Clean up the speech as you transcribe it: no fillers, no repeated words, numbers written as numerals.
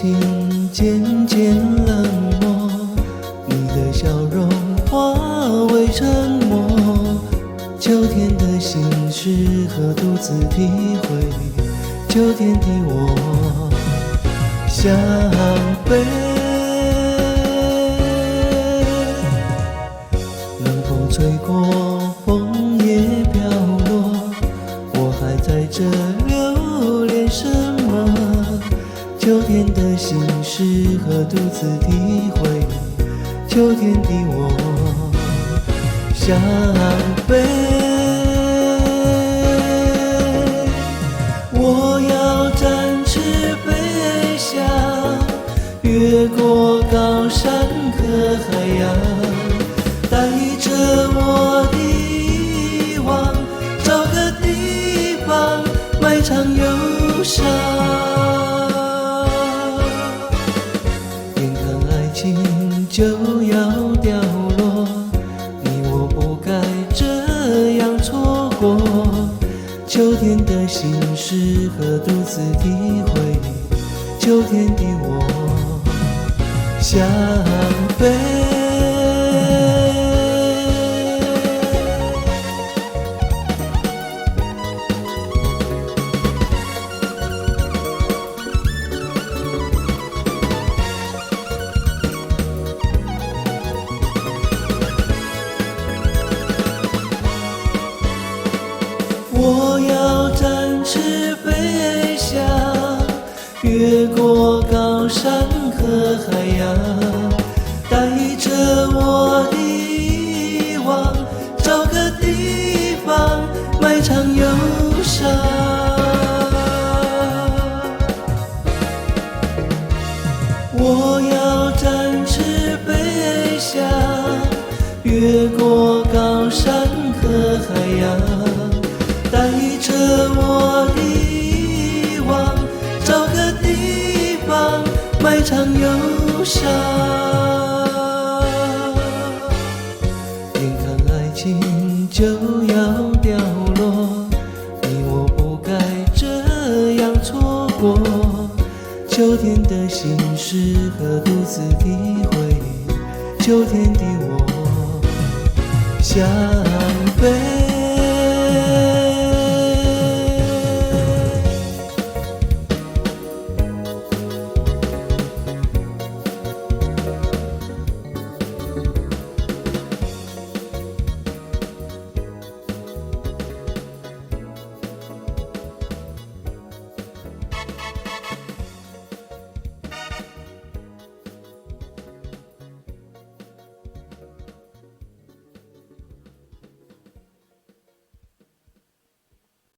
情漸漸冷漠，你的笑容化為沉默。秋天的心適合獨自體會，秋天的我想飛。冷風吹過，楓葉飄落，我還在這留戀什麼？秋天的心適合獨自體會，秋天的我想飛。我要展翅飛翔，越過高山和海洋，帶著我的遺忘，找個地方埋藏憂傷。眼看愛情就要凋落，你我不該這樣錯過。秋天的心適合獨自體會，秋天的我想飛。我要展翅飛翔，越過高山和海洋，帶著我的遺忘，找個地方埋藏憂傷。我要展翅飛翔，越過高山和海洋，帶著我的遺忘，找個地方埋藏憂傷。眼看愛情就要凋落，你我不該這樣錯過。秋天的心適合獨自體會，秋天的我想飛。